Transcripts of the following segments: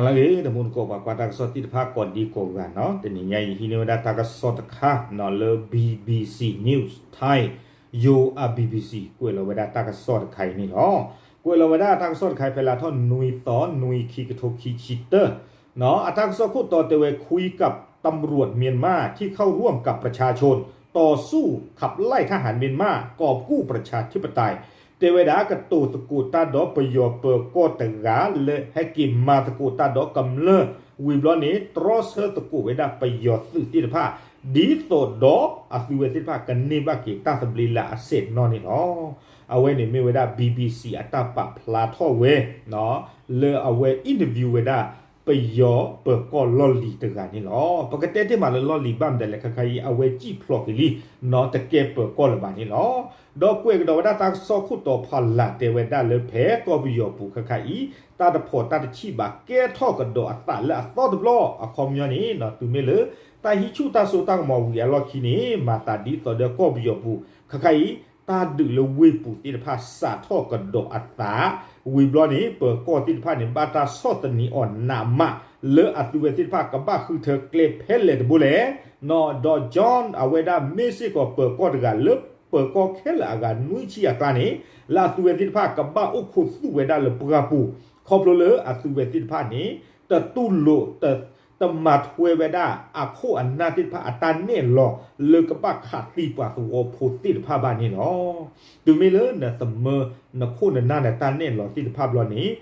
လၢအဂ့ၤ တမူတကိးပှၤကွၢ်တၢ်ကစီၣ်သ့ၣ်တဖၣ်ကိးဒံကိးဂၤနီၤ, တနံၤညါအံၤဟံးန့ၢ်ဝဲဒၣ်တၢ်ကစီၣ်တခါနီၤ လၢ BBC News Thai ယိၤ BBC ကွဲးလီၤဝဲဒၣ်တၢ်ကစီၣ်တခါအံၤန့ၣ်လီၤ. ကွဲးလီၤဝဲဒၣ်တၢ်ကစီၣ်တခါအံၤ ဖဲလါထီၣ်နွံသီ နွံခံ ကထိခံဆံတၢ အတၢ်ကစီၣ်ခိၣ်တီတဲဝဲ คุยกับตำรวจเมียนมาที่เข้าร่วมกับประชาชนต่อสู้ขับไล่ทหารเมียนมากอบกู้ประชาธิปไตย တဲဝဲဒၣ် ကတိၤသကိးတၢ်ဒီးပယီၤပၢၤကီၢ်တဂၤ လၢဟဲက့ၤမၤသကိးတၢ်ဒီးကမျၢၢ် ဝံၤဘျီန့ၣ် တြီဆၢသကိးဝဲဒၣ်ပယီၤသုးသ့ၣ်တဖၣ် ဒ်သိးဒီးအသုဝဲသ့ၣ်တဖၣ်ကန့ၢ်ဘၣ်က့ၤတၢ်သဘျ့လၢအဆဲးနီၣ်န့ၣ်လီၤ. အဝဲန့ၣ်မ့ၢ်ဝဲဒၣ် BBC အတၢ်ပာ်ဖျါထီၣ်ဝဲ လၢအဝဲ interview ဝဲဒၣ် ပယီၤပၢၤကီၢ်လီၢ်လံၤတဂၤန့ၣ်လီၤ. ပကတဲတ့ၢ်မးလၢလီၢ်လံၤဘၣ်မတၤလဲၣ် ခါခါအံၤ အဝဲစံၣ်ဖျိးက့ၤလံ နီတကဲပၢၤကီၢ်လၢၤဘၣ်န့ၣ်လီၤ. ဒီးကွဲးကဒီးဝဲဒၣ်တၢ်ကစီၣ်ခိၣ်တီဖီလာ်တဲဝဲဒၣ်လၢဖဲကီၢ်ပယီၤပူၤခါခါအံၤ တၢ်တဖိးတၢ်တဆံၣ်ဘၣ် ကဲထီၣ်ကဒီးအသးလၢအသီတဘျီ အခီပညီန့ၣ် တုၤမ့ၢ်လၢ တၢ်ဟံးဆူၣ်တၢ်စိတၢ်ကမီၤဝံၤအလီၢ်ခံန့ၣ် မၤသးဒ်သိးဒီးကီၢ်ပယီၤပူၤ ခါခါအံၤ တၢ်ဒုးလၢဝ့ၢ်ပူၤသ့ၣ်တဖၣ်စးထီၣ်ကဒီးအသး ဝံၤဘျီန့ၣ် ပၢၤကီၢ်သ့ၣ်တဖၣ်န့ၣ် ဘၣ်တၢ်ဆီၣ်သနံးအီၤနးမး လၢအသုဝဲသ့ၣ်တဖၣ်ကဘၣ်ဃုထၢကျဲဖဲလဲၣ်တဘိလဲၣ် နီၢ် ဒီး John အဝဲဒၣ်မ့ၢ်စ့ၢ်ကီးပၢၤကီၢ်တဂၤလၢပၢၤကီၢ်ခဲလၢာ်အဂၤနွံဆံအကျါန့ၣ် လၢအသုဝဲသ့ၣ်တဖၣ်ကဘၣ်အိၣ်ခိးသူၣ်ဝဲဒၣ်လၢပှၢ်ပူၤ ခီဖျိလၢအသုဝဲသ့ၣ်တဖၣ်န့ၣ် တတူၢ်လိာ် တမၤထွဲဝဲဒၣ်အခိၣ်အနၢ်သ့ၣ်တဖၣ်အတၢ်နဲၣ်လီၤ လၢကဘၣ်ခးသံပှၤသဝီဖိသ့ၣ်တဖၣ်ဘၣ်န့ၣ်လီၤ. တုၤမ့ၢ်လၢနသမၢနခိၣ်နနၢ်နတၢ်နဲၣ်လီၤသ့ၣ်တဖၣ်ဘျီန့ၣ်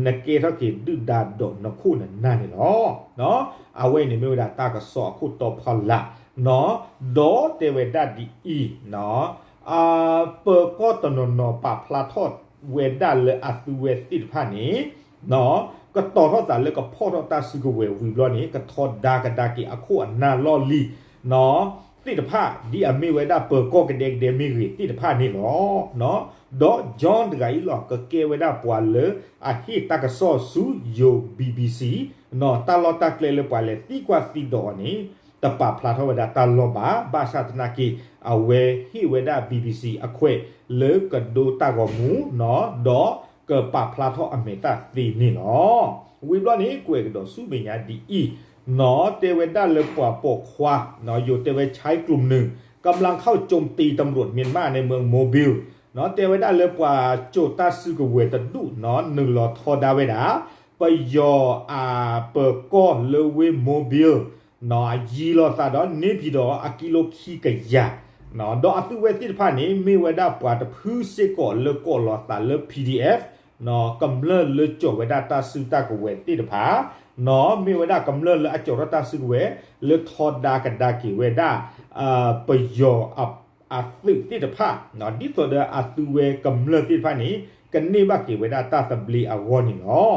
နကဲထီၣ်က့ၤဒုၣ်ဒါဒီးနခိၣ်နနၢ်န့ၣ်လီၤ. အဝဲအံၤန့ၣ်မ့ၢ်ဝဲဒၣ်တၢ်ကစီၣ်အခိၣ်တီဖီလာ် ဒီးတဲဝဲဒၣ်ဒ်အံၤ ပၢၤကီၢ်တနီၤနီၤပာ်ဖျါထီၣ်ဝဲဒၣ်လၢအသုဝဲသ့ၣ်တဖၣ်န့ၣ် ကတီၤထီၣ်သးလၢကဖီၣ်ထီၣ်တၢ်စုကဝဲၤဝံၤဘျီန့ၣ် ကထီဒါကဒါက့ၤအခိၣ်အနၢ်လီၢ်လံၤ သ့ၣ်တဖၣ် ဒ်အမ့ၢ်ဝဲဒၣ်ပၢၤကီၢ်ကဒဲကဒဲမ့ၢ်ဂ့ၤသ့ၣ်တဖၣ်န့ၣ်လီၤ. ဒီး John တဂၤအံၤလီၤ ကကဲဝဲဒၣ်ပှၤလၢအဟ့ၣ်တၢ်ကစီၣ်ဆူယိၤ BBC တၢ်လီၢ်တၢ်ကျဲလၢပှၤလဲၤသံကွၢ်သံဒိးအီၤန့ၣ် တပာ်ဖျါထီၣ်ဝဲဒၣ်တၢ်လီၢ်ဘၣ် ဘၣ်ဆၣ်သနာ်က့ အဝဲဟ့ၣ်ဝဲဒၣ် BBC အခွဲးလၢကဒိတၢ်ဂီၤမူ ဒီးကပာ်ဖျါထီၣ်အမဲာ်သၣ်သ့န့ၣ်လီၤ. ဝံၤဘျီန့ၣ် ကွဲးကဒီးဆူမဲာ်ညါဒ်အံၤ နီၢ် တဲဝဲဒၣ်လၢပှၤပိာ်ခွါ ယိၤတဲဝဲ ชายกลุ่มหนึ่ง กำลังเข้าโจมตีตำรวจเมียนมาในเมืองโมบิล နီၢ် တဲဝဲဒၣ်လၢပှၤစိာ်တၢ်စုကဝဲၤတဒူၣ် နီၢ် နုာ်လီၤထီဒါဝဲဒၣ် ပယီၤအပၢၤကီၢ်လၢဝ့ၢ် Mobile နီၢ် ယံၤလီၤသးဒီး န့ၢ်ဖံးဒီးအကံလိခံကယၤ ဒီးအသုဝဲသ့ၣ်တဖၣ်န့ၣ် မ့ၢ်ဝဲဒၣ်ပှၤတဖုစ့ၢ်ကီးလၢကိးလီၤသးလၢ PDF ကမျၢၢ်လၢကၠီာ်ဝဲဒၣ်တၢ်စုတၢ်ကဝဲၤသ့ၣ်တဖၣ် နီၢ် မ့ၢ်ဝဲဒၣ်ကမျၢၢ်လၢအကၠီာ်ထီၣ်တၢ်စုကဝဲၤ လၢထီဒါကဒါက့ၤဝဲဒၣ် ပယီၤအသုးသ့ၣ်တဖၣ် ဒ်သိးဒီးအသုဝဲကမျၢၢ်သ့ၣ်တဖၣ်န့ၣ် ကန့ၢ်ဘၣ်က့ၤဝဲဒၣ်တၢ်သဘျ့အဂီၢ်န့ၣ်လီၤ.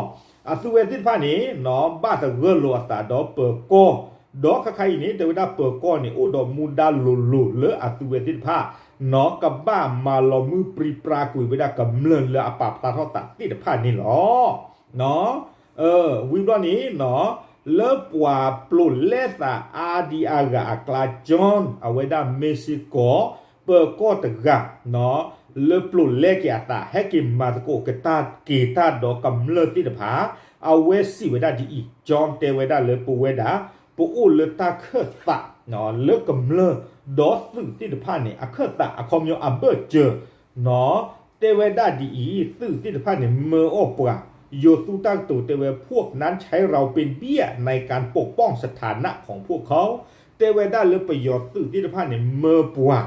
အသုဝဲသ့ၣ်တဖၣ်န့ၣ် နီၢ် ဘၣ်သဂၢၢ်လိာ်အသးဒီးပၢၤကီၢ် ဒီးခါခါအံၤန့ၣ် တဲဝဲဒၣ်ပၢၤကီၢ်န့ၣ် အိၣ်ဒီးမူဒါလိၤလိၤလၢအသုဝဲသ့ၣ်တဖၣ် နီၢ် ကဘၣ်မၤလီၤမုၢ်ပြံပြါကွံာ်ဝဲဒၣ်ကမျၢၢ်လၢအပာ်ဖျါထီၣ်သးသ့ၣ်တဖၣ်န့ၣ်လီၤ. ဝံၤဘျီန့ၣ် လၢပှၤပျိာ်လဲသးအါဒံအါဂၤအကျါ John အဝဲဒၣ်မ့ၢ်စ့ၢ်ကီး ပၢၤကီၢ်တဂၤ လၢပျိာ်လဲက့ၤအသး ဟဲက့ၤမၤသကိးက့ၤတၢ်ဒီးကမျၢၢ်သ့ၣ်တဖၣ် အဝဲစံးဝဲဒၣ်ဒ်အံၤ John တဲဝဲဒၣ်လၢပဝဲဒၣ် ပအိၣ်လၢတၢ်ခၢၣ်သး လၢကမျၢၢ် ဒီးသုးသ့ၣ်တဖၣ်န့ၣ် အခၢၣ်သးအခီပညီအဘၢၣ်စၢၤ နီၢ် တဲဝဲဒၣ်ဒ်အံၤ သုးသ့ၣ်တဖၣ်န့ၣ် မၢအီၣ်ပှၤ ယိၤသူတၢ်ကတိၤတဲဝဲ พวกนั้นใช้เราเป็นเบี้ยในการปกป้องสถานะของพวกเขา တဲဝဲဒၣ်လၢပယီၤသုးသ့ၣ်တဖၣ်န့ၣ် မၢပှၤ ဒ်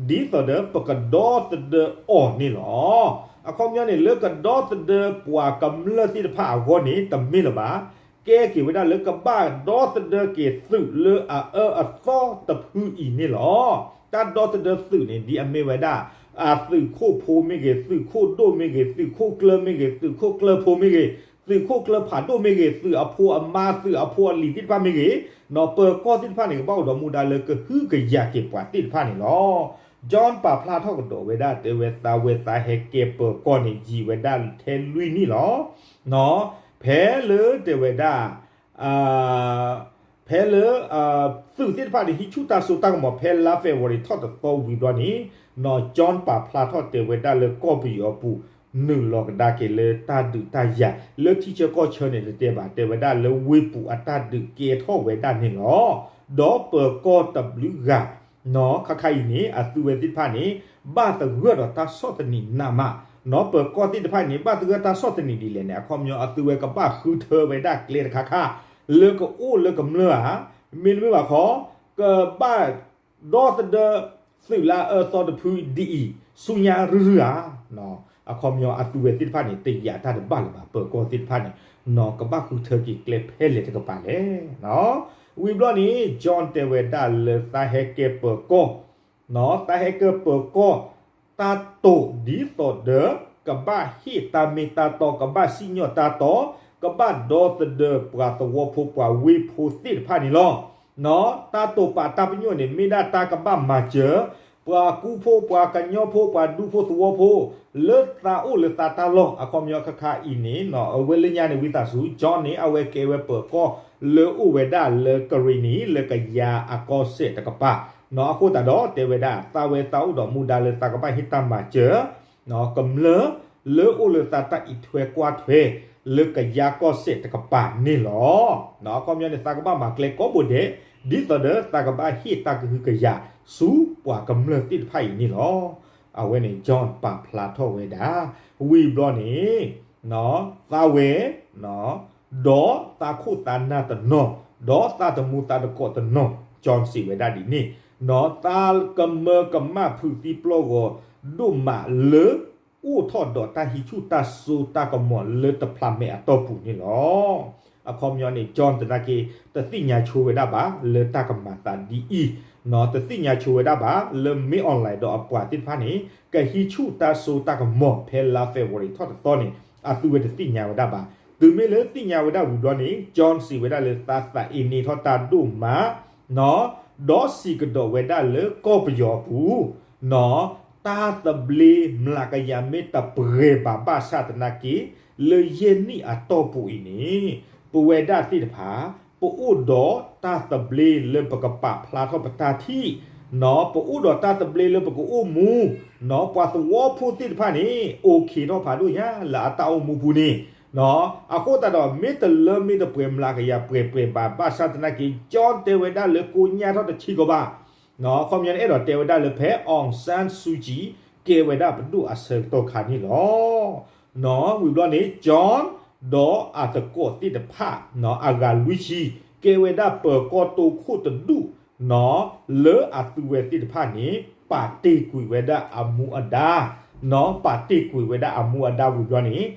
သိးဒီးပကဒီသဒၢအီၤန့ၣ်လီၤ. အခီပညီန့ၣ် လၢကဒီသဒၢပှၤကမျၢၢ်သ့ၣ်တဖၣ်အဂီၢ်န့ၣ် တမ့ၢ်လၢၤဘၣ် ကဲက့ၤဝဲဒၣ်လၢကဘၣ်ဒီသဒၢက့ၤသုးလၢအအၢအသီတဖုအံၤန့ၣ်လီၤ. တၢ်ဒီသဒၢသုးန့ၣ် ဒ်အမ့ၢ်ဝဲဒၣ် အသုးခိၣ်ဖိမ့ၢ်ဂ့ၤ, သုးခိၣ်ဒိၣ်မ့ၢ်ဂ့ၤ, သုးခိၣ်ကျၢၢ်မ့ၢ်ဂ့ၤ, သုးခိၣ်ကျၢၢ်ဖးဒိၣ်မ့ၢ်ဂ့ၤ, သုးအဖိအမါ သုးအဖိအလံၤသ့ၣ်တဖၣ်မ့ၢ်ဂ့ၤ, နီၢ် ပၢၤကီၢ်သ့ၣ်တဖၣ်န့ၣ် ကဘၣ်အိၣ်ဒီးမူဒါလၢကဟုကယာ်က့ၤပှၤသ့ၣ်တဖၣ်န့ၣ်လီၤ. John ပာ်ဖျါထီၣ်ကဒီးဝဲဒၣ် တဲဝဲသးဝဲသးဟဲကဲပၢၤကီၢ်န့ၣ် ယံာ်ဝဲဒၣ်ထဲလွံၢ်နံၣ်လီၤ. နီၢ် ဖဲလၢတဲဝဲဒၣ် ဖဲလၢ သုးသ့ၣ်တဖၣ်န့ၣ် ဟံးဆူၣ်တၢ်စိတၢ်ကမီၤ ဖဲလါ February ထီၣ်တသီဝံၤဘျီန့ၣ် နီၢ် John ပာ်ဖျါထီၣ်တဲဝဲဒၣ်လၢကီၢ်ပယီၤအပူၤ နုာ်လီၤကဒါက့ၤလၢတၢ်ဒုးတၢ်ယၤ လၢထံဆၢကီၢ်ဆၢန့ၣ် တတဲဘၣ် တဲဝဲဒၣ်လၢဝ့ၢ်ပူၤအတၢ်ဒုးကဲထီၣ်ဝဲဒၣ်န့ၣ်လီၤ. ဒီးပၢၤကီၢ်တဘျုးဂၤ နီၢ် ခါခါအံၤန့ၣ် အသုဝဲသ့ၣ်တဖၣ်န့ၣ် ဘၣ်သဂၢၢ်ဒီးတၢ်ဆီၣ်သနံးနးမး, နီၢ် ပၢၤကီၢ်သ့ၣ်တဖၣ်န့ၣ် ဘၣ်သဂၢၢ်တၢ်ဆီၣ်သနံးဒ်လဲၣ်န့ၣ် အခီပညီ အသုဝဲကဘၣ်ဃုထၢဝဲဒၣ်ကျဲတခါခါ လၢကအိၣ်လၢကမျၢၢ်ဧါ, မ့တမ့ၢ်ဘၣ်ခီ ကဘၣ်ဒီသဒၢသုးလၢအအၢသီတဖုဒ်အံၤ ဆူညါရုၢ်ရုၢ်ဧါ. အခီပညီအသုဝဲသ့ၣ်တဖၣ်န့ၣ် တယာ်တၢ်တဘၣ်လၢၤဘၣ် ပၢၤကီၢ်သ့ၣ်တဖၣ်န့ၣ် နီၢ် ကဘၣ်ဃုထၢက့ၤကျဲဖဲလဲၣ်တကပၤလဲၣ်. ဝံၤဘျီန့ၣ် John တဲဝဲဒၣ်လၢသးဟဲကဲပၢၤကီၢ် နီၢ် သးဟဲကဲပၢၤကီၢ် တၢ်တိာ်ဒ်သိးဒီး ကဘၣ်ဟ့ၣ်တၢ်မ့ၢ်တၢ်တီ ကဘၣ်စံၣ်ညီၣ်တၢ်တီ ကဘၣ်ဒီသဒၢပှၤသဝီဖိပှၤဝ့ၢ်ဖိသ့ၣ်တဖၣ်န့ၣ်လီၤ. နီၢ် တၢ်တိာ်ပာ်တၢ်ပညိၣ်န့ၣ် မ့ၢ်ဒၣ်တၢ်ကဘၣ်မၤစၢၤ ပှၤကူဖိ ပှၤကညီဖိ ပှၤဒူဖိသဝီဖိ လၢသးအိၣ်လၢသးတၢ်လီၢ် အခီပညီခါခါအံၤန့ၣ် နီၢ် အဝဲလၢညါန့ၣ် ဝံသးစူၤ John န့ၣ် အဝဲကဲဝဲပၢၤကီၢ်လၢအိၣ်ဝဲဒၣ်လၢကရံၣ်နံၣ် လၢကယၤအကီၢ်စဲၣ်တကပၤ နီၢ် အဃိသတးဒီး တဲဝဲဒၣ် သးဝဲသးအိၣ်ဒီးမူဒါလၢသးကဘၣ်ဟ့ၣ်တၢ်မၤစၢၤ နီၢ် ကမျၢၢ်လၢအိၣ်လၢသးတၢ်အံးထွဲကွၢ်ထွဲ လၢကယၤကီၢ်စဲၣ်တကပၤန့ၣ်လီၤ. နီၢ် အခီပညီန့ၣ် သးကဘၣ်မၤကျဲကိးဘိဒဲး ဒ်သိးဒီးသးကဘၣ်ဟ့ၣ်တၢ်ကဟုကယာ်ဆူပှၤကမျၢၢ်သ့ၣ်တဖၣ်အံၤန့ၣ်လီၤ. အဝဲန့ၣ် John ပာ်ဖျါထီၣ်ဝဲဒၣ် ဝံၤဘျီန့ၣ် နီၢ် သးဝဲ နီၢ် ဒီးသးခိၣ်သးနၢ်တနီၤ ဒီးသးတမူသးတကိးတနီၤ John စံးဝဲဒၣ်ဒ်န့ၣ် နီၢ် သးကမၢကမၣ်ဖုးသံပျီၢ်ဂီၤဒိၣ်မးလၢ အိၣ်ထီၣ်ဒီးတၢ်ဟံးဆူၣ်တၢ်စိတၢ်ကမီၤလၢတဖျးမဲာ်အတီၢ်ပူၤန့ၣ်လီၤ. အခီပညီန့ၣ် John သနာ်က့ တသ့ၣ်ညါဆိဝဲဒၣ်ဘၣ် လၢတၢ်ကမၤသးဒ်အံၤ နီၢ် တသ့ၣ်ညါဆိဝဲဒၣ်ဘၣ် လၢမ့ၢ် online ဒီးအပှၤသ့ၣ်တဖၣ်န့ၣ် ကဟံးဆူၣ်တၢ်စိတၢ်ကမီၤ ဖဲလါ February ထီၣ်တသီန့ၣ် အသုဝဲတသ့ၣ်ညါဝဲဒၣ်ဘၣ်. တုၤမ့ၢ်လၢသ့ၣ်ညါဝဲဒၣ်ဝံၤဘျီန့ၣ် John စံးဝဲဒၣ်လၢသးသးအ့န့ထီၣ်တၢ်ဒိၣ်မး နီၢ် ဒီးစံးကဒီးဝဲဒၣ်လၢကီၢ်ပယီၤအပူၤ နီၢ် တၢ်သဘျ့မျးကယၤမ့ၢ်တပှဲၤဘၣ်ဘၣ်ဆၣ်သနာ်က့ လၢယဲၢ်နံၣ်အတီၢ်ပူၤအံၤန့ၣ် ပဝဲဒၣ်သ့ၣ်တဖၣ် ပအိၣ်ဒီးတၢ်သဘျ့လၢပကပာ်ဖျါထီၣ်ပတၢ်ထံၣ် နီၢ် ပအိၣ်ဒီးတၢ်သဘျ့လၢပကအိၣ်မူ နီၢ် ပှၤသဝီဖိသ့ၣ်တဖၣ်န့ၣ် okay ထီၣ်ဖးဒိၣ်ညါလၢအတၢ်အိၣ်မူပူၤန့ၣ် နီၢ် အဃိသတးဒီး မ့ၢ်တလၢမ့ၢ်တပှဲၤမျးကယၤပှဲၤပှဲၤဘၣ်ဘၣ်ဆၣ်သနာ်က့ John တဲဝဲဒၣ်လၢကိညၢ်ထီၣ်တဆံးကီးဘၣ် နီၢ် အခီပညီန့ၣ် အဲၣ်ဒိးတဲဝဲဒၣ်လၢဖဲ Aung San Suu Kyi ကဲဝဲဒၣ်ပဒိၣ်အဆၢကတီၢ်ခါန့ၣ်လီၤ. နီၢ် ဝံၤဘျီန့ၣ် John ဒီးအသကိးသ့ၣ်တဖၣ် နီၢ် အဂၤလွံၢ်ဆံ ကဲဝဲဒၣ်ပၢၤကီၢ်တိခိၣ်တဒူၣ် နီၢ် လၢအသုဝဲသ့ၣ်တဖၣ်န့ၣ် ပာ်တ့ၢ်ကွံာ်ဝဲဒၣ်အမူအဒါ နီၢ် ပာ်တ့ၢ်ကွံာ်ဝဲဒၣ်အမူအဒါဝံၤဘျီန့ၣ်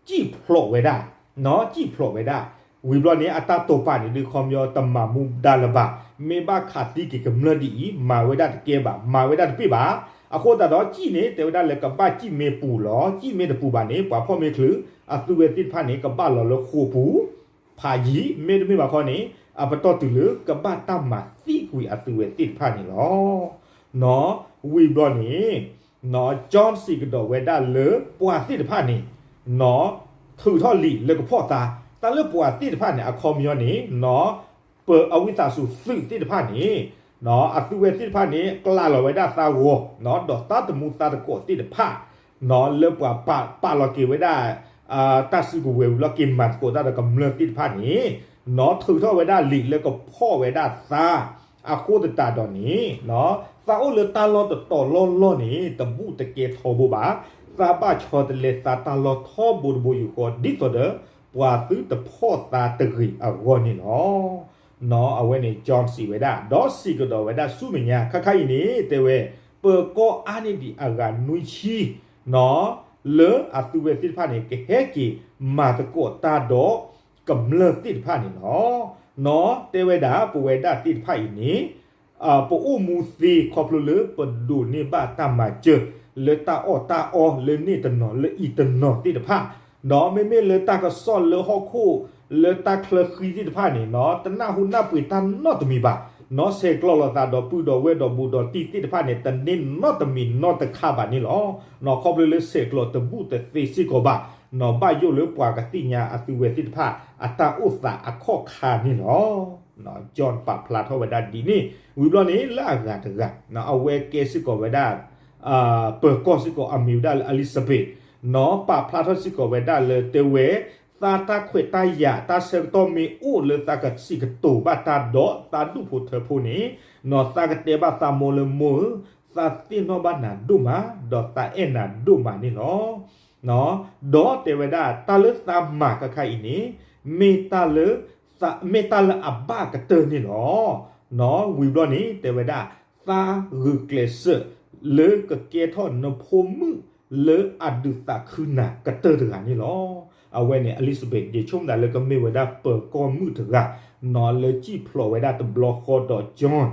စံၣ်ဖျိးဝဲဒၣ် နီၢ် စံၣ်ဖျိးဝဲဒၣ် ဝံၤဘျီန့ၣ် အတၢ်တိာ်ပာ်န့ၣ်ဒုး ခီပညီတမၤမူဒါလၢၤဘၣ်. မ့ၢ်ဘၣ်ခးသံက့ၤကမျၢၢ်ဒ်အံၤ မၤဝဲဒၣ်တကဲဘၣ် မၤဝဲဒၣ်တပ့ၢ်ဘၣ်. အဃိသတးဒီး စံၣ်န့ၣ် တဲဝဲဒၣ်လၢကဘၣ်စံၣ်မ့ၢ်ပူၤလီၤ. စံၣ်မ့ၢ်တပူၤဘၣ်န့ၣ် ပှၤဖီၣ်မ့ၢ်ချုး အသုဝဲသ့ၣ်တဖၣ်န့ၣ် ကဘၣ်လီၤလၢဃိာ်ပူၤ ဖးယံၤ မ့တမ့ၢ်ဘၣ်ခီန့ၣ် အပတီၢ်တုၤလၢကဘၣ်တၢ်မၤသံကွံာ်အသုဝဲသ့ၣ်တဖၣ်န့ၣ်လီၤ. နီၢ် ဝံၤဘျီန့ၣ် နီၢ် John စံးကဒီးဝဲဒၣ်လၢပှၤသ့ၣ်တဖၣ်န့ၣ် နီၢ် ထုးထီၣ်လံာ်လၢကဖီၣ်သး တၢ်လၢပှၤသ့ၣ်တဖၣ်န့ၣ် အခီပညီန့ၣ် နီၢ် ပအဝံသးစူၤသုးသ့ၣ်တဖၣ်န့ၣ် နီၢ် အသုဝဲသ့ၣ်တဖၣ်န့ၣ် ကျးလီၤဝဲဒၣ်သးဂီၤ နီၢ် ဒီးသးတမူသးတကိးသ့ၣ်တဖၣ် နီၢ် လၢပှၤပာ်လီၤက့ၤဝဲဒၣ် တၢ်စုကဝဲၤဝံၤလီၤက့ၤမၤသကိးတၢ်ဒီးကမျၢၢ်သ့ၣ်တဖၣ်န့ၣ် နီၢ် ထုးထီၣ်ဝဲဒၣ်လံာ်လၢကဖီၣ်ဝဲဒၣ်သး အဃိသတးဒီးန့ၣ် နီၢ် သးအိၣ်လၢတၢ်လီၢ်တတီၤလီၢ်လီၢ်န့ၣ် တဘူးတကဲထီဘိဘၣ်. သးဘၣ်ဆီတလဲသးတၢ်လီၢ်ထီဘိတဘိယူၢ်ဃီ ဒ်သိးဒီး ပှၤသုတဖီၣ်သးတဂ့ၤအဂီၢ်န့ၣ်လီၤ. နီၢ် အဝဲန့ၣ် John စံးဝဲဒၣ် ဒီးစံးကဒီးဝဲဒၣ်ဆူမဲာ်ညါ ခါခါအံၤန့ၣ် တဲဝဲ ပၢၤကီၢ်အါန့ၢ်ဒံးအဂၤနွံဆံ နီၢ် လၢအသုဝဲသ့ၣ်တဖၣ်န့ၣ် ကဟဲက့ၤမၤသကိးတၢ်ဒီးကမျၢၢ်သ့ၣ်တဖၣ်န့ၣ်လီၤ. နီၢ် တဲဝဲဒၣ် ပဝဲဒၣ်သ့ၣ်တဖၣ်အံၤန့ၣ် ပအိၣ်မူသ့ခီဖျိလၢပဒိးန့ၢ်ဘၣ်တၢ်မၤစၢၤ လၢတၢ်အီၣ်တၢ်အီလၢန့ၣ်တနီၤ လၢအံၤတနီၤသ့ၣ်တဖၣ် နီၢ် မ့မ့ၢ်လၢတၢ်ကစီၣ်လၢဟီၣ်ခိၣ် လၢတၢ်ချၢဃံသ့ၣ်တဖၣ်န့ၣ် နီၢ် တနၢ်ဟူနၢ်ပှ့ၤတၢ်နီတမံၤဘၣ်. နီၢ် ဆဲးကျိးလိာ်သးဒီးပုၢ်ဒီးဝဲၢ်ဒီးဘူးဒီးတံၢ်သ့ၣ်တဖၣ်န့ၣ် တန့ၢ်နီတမံၤနီတခါဘၣ်န့ၣ်လီၤ. နီၢ် ခီဖျိလၢဆဲးကျိးတဘူးတသ့စ့ၢ်ကီးဘၣ်. နီၢ် ဘၣ်ယိၣ်လၢပှၤကသ့ၣ်ညါအသုဝဲသ့ၣ်တဖၣ် အတၢ်အိၣ်သးအခီၣ်ခါန့ၣ်လီၤ. နီၢ် John ပာ်ဖျါထီၣ်ဝဲဒၣ်ဒ်န့ၣ် ဝံၤဘျီန့ၣ် လၢအဂၤတဂၤ နီၢ် အဝဲကဲစ့ၢ်ကီးဝဲဒၣ် ပၢၤကီၢ်စ့ၢ်ကီးအမံၤဝဲဒၣ်လၢ Elizabeth နီၢ်ပာ်ဖျါထီၣ်စ့ၢ်ကီးဝဲဒၣ်လၢတဲဝဲ, သးတၢ်ခွဲးတၢ်ယာ်တၢ်ဆၢကတီၢ်မ့ၢ်အိၣ်လၢသးကစံးကတိၤဘၣ်တၢ်ဒီးသးဒူၣ်ဖိထၢဖိန့ၣ်, နီၢ်သးကတဲဘၣ်သးမိၢ်လၢမိၢ်ဧၢ, သးသ့ၣ်နီၣ်ဘၣ်နၤဒိၣ်မး, ဒီးသးအဲၣ်နၤဒိၣ်မးန့ၣ်လီၤ. ဒီးတဲဝဲဒၣ်တၢ်လၢသးမၤခါခါအံၤန့ၣ်, မ့ၢ်တၢ်လၢ, မ့ၢ်တၢ်လၢအဘၣ်ကတၢၢ်န့ၣ်လီၤ. ဝံၤဘျီန့ၣ် တဲဝဲဒၣ်, သးဂုာ်ကျဲးစၢးလၢကကဲထီၣ်နဖိမုၣ် လၢအဒုးသးခုနၤကတၢၢ်တဂၤန့ၣ်လီၤ. အဝဲန့ၣ် Elizabeth ယဆိကမိၣ်သးလၢကမ့ၢ်ဝဲဒၣ်ပၢၤကီၢ်မုၣ်တဂၤ, နီၢ်လၢစံၣ်ဖျိးဝဲဒၣ်တဘျီဃီဒီး John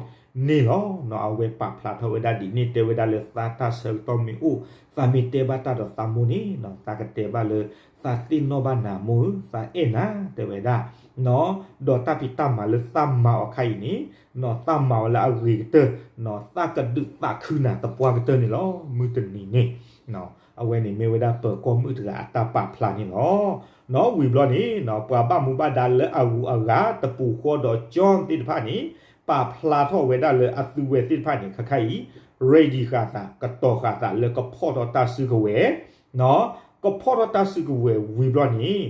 န့ၣ်လီၤ. နီၢ်အဝဲပာ်ဖျါထီၣ်ဝဲဒၣ်ဒ်န့ၣ် တဲဝဲဒၣ်လၢသးတၢ်ဆၢကတီၢ်မ့ၢ်အိၣ်, သးမ့ၢ်တဲဘၣ်တၢ်ဒီးသးမိၢ်န့ၣ်, နီၢ်သးကတဲဘၣ်လၢ သးသ့ၣ်နီၣ်ဘၣ်နၤမိၢ်ဧၢ, သးအဲၣ်နၤ, တဲဝဲဒၣ် ဒီးတၢ်ဖံးတၢ်မၤလၢသးမၤအီၤခါအံၤန့ၣ်, နီၢ်သးမၤအီၤလၢအဂ့ၤကတၢၢ်, နီၢ်သးကဒုးသးခုနၤသပှၢ်ကတၢၢ်န့ၣ်လီၤ. မုၢ်တနံၤန့ၣ်, အဝဲန့ၣ်မ့ၢ်ဝဲဒၣ်ပၢၤကီၢ်မုၣ်တဂၤအတၢ်ပာ်ဖျါန့ၣ်လီၤ. နီၢ်ဝံၤဘျီန့ၣ်, နီၢ်ပှၤဘၣ်မူဘၣ်ဒါလၢအဂုၤအဂၤတပူၤဃီဒီး John သ့ၣ်တဖၣ်န့ၣ်, ပာ်ဖျါထီၣ်ဝဲဒၣ်လၢအသုဝဲသ့ၣ်တဖၣ်န့ၣ် ခါခါအံၤ, ready ဃာ်သး, ကတီၤဃာ်သးလၢကဖီၣ်ထီၣ်တၢ်စုကဝဲၤ နီၢ်ကဖီၣ်ထီၣ်တၢ်စုကဝဲၤဝံၤဘျီန့ၣ်,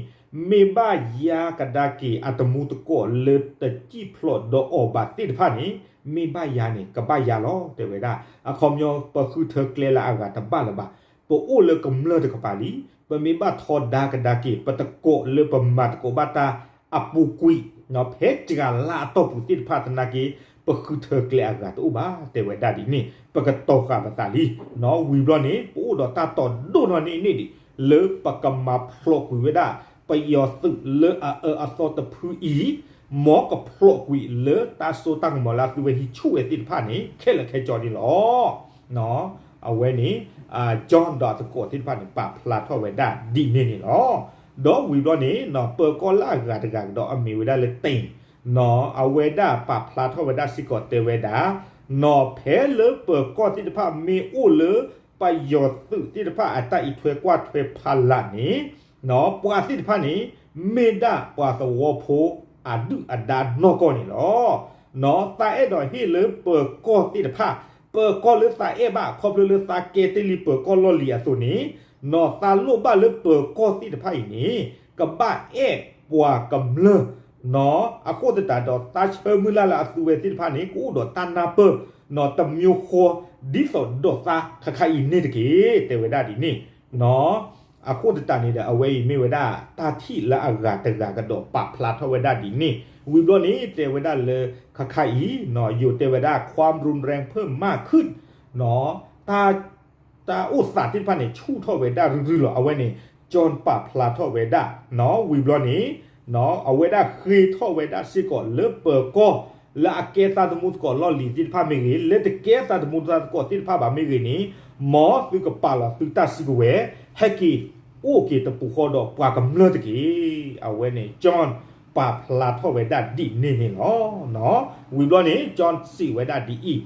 မ့ၢ်ဘၣ်ယါကဒါက့ၤအတမူတကိးလၢတစံၣ်ဖျိးဒီးအီၤဘၣ်သ့ၣ်တဖၣ်န့ၣ်, မ့ၢ်ဘၣ်ယါန့ၣ် ကဘၣ်ယါလီၤ တဲဝဲဒၣ်. အခီပညီပဃုထၢကျဲလၢအဂၤတဘၣ်လၢၤဘၣ်. ပအိၣ်လၢကမျၢၢ်တကပၤလံ, ပမ့ၢ်ဘၣ်ထီဒါကဒါက့ၤ ပတကိးလၢပမၤသကိးဘၣ်တၢ်အပူၤကွံာ်, နီၢ်ဖဲစှၤလါအတီၢ်ပူၤသ့ၣ်တဖၣ်သနာ်က့, ပဃုထၢကျဲအဂၤတအိၣ်ဘၣ် တဲဝဲဒၣ်ဒ်န့ၣ်, ပကတီၤဃာ်ပသးလံ. နီၢ်ဝံၤဘျီန့ၣ် ပအိၣ်ဒီးတၢ်တီၤဒိၣ်နီၢ်န့ၣ်န့ၣ်ဒံး, လၢပကမၤဖျိးကွံာ်ဝဲဒၣ် ပယီၤသုးလၢအအၢအသီတဖုအံၤ, မ်ကဖျိးကွံာ်လၢတၢ်စိတၢ်ကမီၤလၢအသုဝဲဟံးဆူၣ်ဝဲသ့ၣ်တဖၣ်န့ၣ် ခဲလၢာ်ခဲဆ့န့ၣ်လီၤ. အဝဲန့ၣ်, John ဒီးအသကိးသ့ၣ်တဖၣ်န့ၣ် ပာ်ဖျါထီၣ်ဝဲဒၣ်ဒ်န့ၣ်န့ၣ်လီၤ. ဒီးဝံၤဘျီန့ၣ် နီၢ်ပၢၤကီၢ်လၢအဂၤတဂၤကဒီးအမ့ၢ်ဝဲဒၣ်လၢ Teng, နီၢ်အဝဲဒၣ်ပာ်ဖျါထီၣ်ဝဲဒၣ်စ့ၢ်ကီးတဲဝဲဒၣ်, နီၢ်ဖဲလၢပၢၤကီၢ်သ့ၣ်တဖၣ်မ့ၢ်အိၣ်လၢ ပယီၤသုးသ့ၣ်တဖၣ်အတၢ်အံးထွဲကွၢ်ထွဲဖီလာ်န့ၣ်, နီၢ်ပှၤသ့ၣ်တဖၣ်န့ၣ် မ့ၢ်ဒၣ်ပှၤသဝီဖိအဒုၣ်အဒါနီၢ်ကီၢ်န့ၣ်လီၤ. နီၢ်သးအဲၣ်ဒိးဟ့ၣ်လၢပၢၤကီၢ်သ့ၣ်တဖၣ်, ပၢၤကီၢ်လၢသးအဲၣ်ဘၣ် ခီဖျိလၢသးကဲတ့ၢ်လံပၢၤကီၢ်လီၢ်လံၤအသိးန့ၣ်, နီၢ်သးလိၣ်ဘၣ်လၢပၢၤကီၢ်သ့ၣ်တဖၣ်အံၤန့ၣ် ကဘၣ်အဲၣ်ပှၤကမျၢၢ် နီၢ်အဃိသတးဒီး သးဆၢမုၢ်လၢ်လၢအသုဝဲသ့ၣ်တဖၣ်န့ၣ် ကအိၣ်ဒီးတၢ်နၢ်ပၢၢ်, နီၢ်တမံၤဃီ ဒ်သိးဒီးသးခါခါအံၤန့ၣ်တက့ၢ် တဲဝဲဒၣ်ဒ်န့ၣ်, နီၢ်အဃိသတးန့ၣ်ဒီး အဝဲအံၤမ့ၢ်ဝဲဒၣ် တၢ်ထံၣ်လၢအဂၤတဂၤကဒီးပာ်ဖျါထီၣ်ဝဲဒၣ်ဒ်န့ၣ်, ဝံၤဘျီန့ၣ် တဲဝဲဒၣ်လၢ ခါခါအံၤ နီၢ်ယိၤတဲဝဲဒၣ် ความรุนแรงเพิ่มมากขึ้น, နီၢ် တၢ် တၢ်အိၣ်သးသ့ၣ်တဖၣ်န့ၣ် ဆူၣ်ထီၣ်ဝဲဒၣ်ရုၢ်ရုၢ်လီၤ. အဝဲန့ၣ် John ပာ်ဖျါထီၣ်ဝဲဒၣ်, နီၢ်ဝံၤဘျီန့ၣ် နီၢ်အဝဲဒၣ်ဃ့ထီၣ်ဝဲဒၣ်စ့ၢ်ကီးလၢပၢၤကီၢ် လၢအကဲသးသမူသကိးလီၢ်လံၤသ့ၣ်တဖၣ်မ့ၢ်ဂ့ၤ, လၢတကဲသးသမူသကိးသ့ၣ်တဖၣ်ဘၣ်မ့ၢ်ဂ့ၤန့ၣ်, မ်သုကပာ်လီၤသုတၢ်စုကဝဲၤ ဟဲက့ၤအိၣ်က့ၤတပူၤဃီဒီးပှၤကမျၢၢ်တက့ၢ်. အဝဲန့ၣ် John ပာ်ဖျါထီၣ်ဝဲဒၣ်ဒ်န့ၣ်န့ၣ်လီၤ. နီၢ်ဝံၤဘျီန့ၣ် John စံးဝဲဒၣ်ဒ်အံၤ,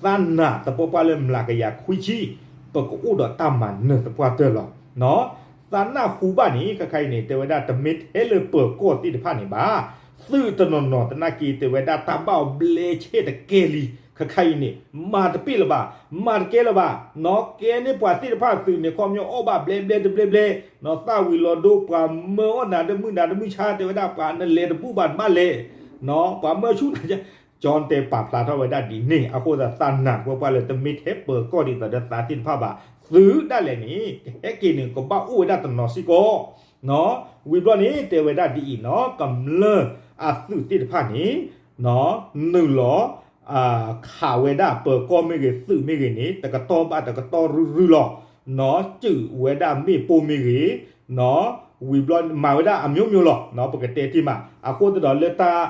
သးနာ်သပှၢ်ပှၢ်လၢမျးကယၤခွံဆံ ပကအိၣ်ဒီးတၢ်မၤနၢၤသပှၢ်တၢၢ်လီၤ. နီၢ်သးနၢ်ဟူဘၣ်န့ၣ် ခါခါအံၤန့ၣ် တဲဝဲဒၣ်တမ့ၢ်ထဲလၢပၢၤကီၢ်သ့ၣ်တဖၣ်န့ၣ်ဘၣ်, သုးတနီၤနီၤသနာ်က့ တဲဝဲဒၣ်တၢ်ဘၣ်အီၤဘျဲဆဲးတကဲလံ. ခါခါအံၤန့ၣ် မၤတပ့ၢ်လၢၤဘၣ်, မၤတကဲလၢၤဘၣ်, နီၢ်ကဲန့ၢ်ပှၤသ့ၣ်တဖၣ်သုးန့ၣ် ခီပညီအီၣ်ဘၣ်ဘျဲဘျဲတဘျဲဘျဲ, နီၢ်သၣ်ဝံၤလီၤဒိ ပှၤမၢအီၣ်နၤတမုၢ်နၤတမုၢ်ဆါ တဲဝဲဒၣ် ပှၤနလဲၤတဘူၣ်ဘၣ်တဘၣ်လဲၤ, နီၢ်ပှၤမၢဆူၣ်နၤ John တဲပာ်ဖျါထီၣ်ဝဲဒၣ်ဒ်န့ၣ်, အဃိသတးသးနာ်သပှၢ်ပှၢ်လၢတမ့ၢ်ထဲပၢၤကီၢ်ဒ်သိးဒီးသးသ့ၣ်တဖၣ်ဘၣ်, သုးဒၣ်လဲာ်န့ၣ် ကဟဲက့ၤန့ၣ် ကဘၣ်အိၣ်ဝဲဒၣ်တနီၤစ့ၢ်ကီး. နီၢ်ဝံၤဘျီန့ၣ် တဲဝဲဒၣ်ဒ်အံၤ, နီၢ်ကမျၢၢ်အသုးသ့ၣ်တဖၣ်န့ၣ် နီၢ်နုာ်လီၤ ခးဝဲဒၣ်ပၢၤကီၢ်မ့ၢ်ဂ့ၤ သုးမ့ၢ်ဂ့ၤန့ၣ် တကတီၢ်ဘၣ်တကတီၢ်ရုၢ်ရုၢ်လီၤ. နီၢ်စုးဝဲဒၣ်မ့ၣ်ပိၢ်မ့ၢ်ဂ့ၤ, နီၢ်ဝံၤဘျီမၤဝဲဒၣ်အမျိုးမျိုးလီၤ. နီၢ်ပကတဲတ့ၢ်မး အဃိသတးဒီးလၢတၢ်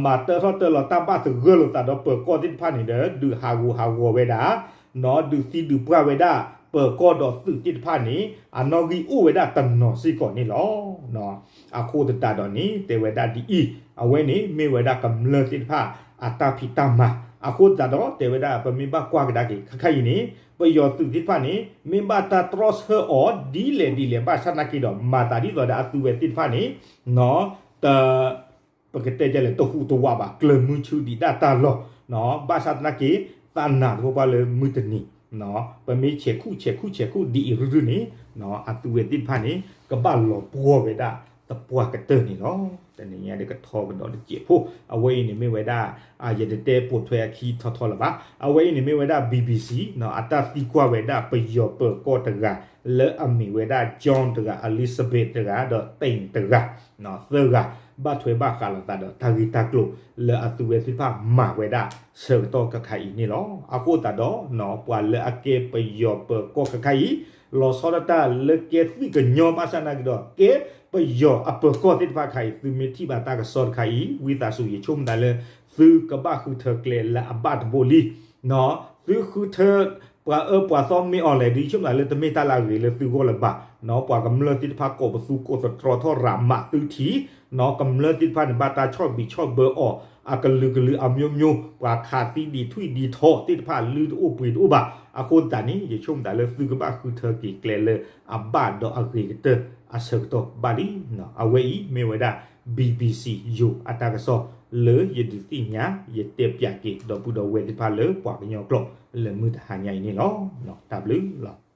မၤတၢထီၣ်တၢလီၤတၢ်ဘၣ်သဂၢၢ်လိာ်သးဒီးပၢၤကီၢ်သ့ၣ်တဖၣ်န့ၣ်ဒီး ဒုးဟးဂူာ်ဟးဂီၤဝဲဒၣ်, နီၢ်ဒုးသံဒုးပှၢ်ဝဲဒၣ် ပၢၤကီၢ်ဒီးသုးသ့ၣ်တဖၣ်န့ၣ် အနီၣ်ဂံၢ်အိၣ်ဝဲဒၣ်တနီၤစ့ၢ်ကီးန့ၣ်လီၤ. အဃိသတးဒီးန့ၣ် တဲဝဲဒၣ်ဒ်အံၤ, အဝဲန့ၣ်မ့ၢ်ဝဲဒၣ်ကမျၢၢ်သ့ၣ်တဖၣ်အတၢ်ဖံးတၢ်မၤ, အဃိသတးဒီးတဲဝဲဒၣ် ပမ့ၢ်ဘၣ်ကွၢ်ကဒါက့ၤ ခါခါအံၤန့ၣ် ပယီၤသုးသ့ၣ်တဖၣ်န့ၣ် မ့ၢ်ဘၣ်တၢ်တြီဆၢအီၤဒ်လဲၣ်ဒ်လဲၣ်ဘၣ်ဆၣ်သနာ်က့ဒီး မၤသးဒ်သိးဒီးအသုဝဲသ့ၣ်တဖၣ်န့ၣ် နီၢ်တ ပကတဲဒ်လဲၣ် တဟူးတဝးဘၣ် ကျၢၤမုဆူဒံးဒၣ်တၢ်လီၢ်, ဘၣ်ဆၣ်သနာ်က့ သးနာ်သပှၢ်ပှၢ်လၢမုၢ်တနံၤ ပမ့ၢ်ဆဲးခူၣ်ဆဲးခူၣ်ဆဲးခူၣ်ဒ်အံၤရုၢ်ရုၢ်န့ၣ် အသုဝဲသ့ၣ်တဖၣ်န့ၣ် ကဘၣ်လီၤပှီၢ်ဝဲဒၣ်သပှၢ်ကတၢၢ်န့ၣ်လီၤ. တနံၤညါဒီးကထီကဒီးတစဲးဖိ အဝဲအံၤန့ၣ်မ့ၢ်ဝဲဒၣ် ယတတဲပိာ်ထွဲအခံထီထီလၢၤဘၣ်. အဝဲအံၤန့ၣ်မ့ၢ်ဝဲဒၣ် BBC အတၢ်သံကွၢ်ဝဲဒၣ်ပယီၤပၢၤကီၢ်တဂၤ လၢအမ့ၢ်ဝဲဒၣ် John တဂၤ Elizabeth တဂၤ ဒီး Teng တဂၤ သၢဂၤ ဘၣ်ထွဲဘၣ်ဃးလိာ်သးဒီးတၢ်ဂ့ၢ်တၢ်ကျိၤ လၢအသုဝဲသ့ၣ်တဖၣ်မၤဝဲဒၣ်ဆၢကတီၢ်ခဲခါအံၤန့ၣ်လီၤ. အဃိသတးဒီး ပှၤလၢအကဲပယီၤပၢၤကီၢ်ခဲခါအံၤ လီၤဆီဒၣ်တၢ်လၢကဲသွံၣ်ကညီဘၣ်ဆၣ်နာ်က့ဒီး ကဲပယီၤအပၢၤကီၢ်သ့ၣ်တဖၣ်ခါအံၤ သုမ့ၢ်ထံၣ်ဘၣ်တၢ်ကစီၣ်တခါအံၤ ဝံသးစူၤယဆိကမိၣ်သးလၢ သုကဘၣ်ဃုထၢကျဲလၢအဘၣ်တဘိလံ သုဃုထၢ ပှၤအၢပှၤသီမ့ၢ်အီၤလဲၣ် ဒ်ယဆိကမိၣ်သးလၢတမ့ၢ်တၢ်လၢအဂ့ၤလၢသုဂီၢ်လၢၤဘၣ်. ပှၤကမျၢၢ်သ့ၣ်တဖၣ်ကိးပသူကိးသတြီထီၣ်ရၤမးသုထံ ကမျၢၢ်သ့ၣ်တဖၣ်န့ၣ် ဘၣ်တၢ်ဆီၣ်ဘံးဆီၣ်ဘၢအီၤ အကလုာ်ကလုာ်အမျိုးမျိုး ပှၤခးသံဒံးထွံၣ်ဒံးထီၣ်သ့ၣ်တဖၣ်လုၢ်တအိၣ်ပှ့ၤတအိၣ်ဘၣ်. အဃိသတးန့ၣ် ယဆိကမိၣ်သးလၢသုကဘၣ်ဃုထၢက့ၤကျဲလၢအဘၣ်ဒီးအဂ့ၤကတၢၢ်အဆၢကတီၢ်ဘၣ်လံ. အဝဲအံၤမ့ၢ်ဝဲဒၣ် BBC ယိၤအတၢ်ကစီၣ် လၢယဒုးသ့ၣ်ညါ ယတဲပၠးက့ၤ ဒီပုၢ်ဒီဝဲၢ်သ့ၣ်တဖၣ်လၢပှၤကညီကျိာ်လၢမုၢ်တဟါညါအံၤန့ၣ်လီၤ. တၢ်ဘျုးလီၤ.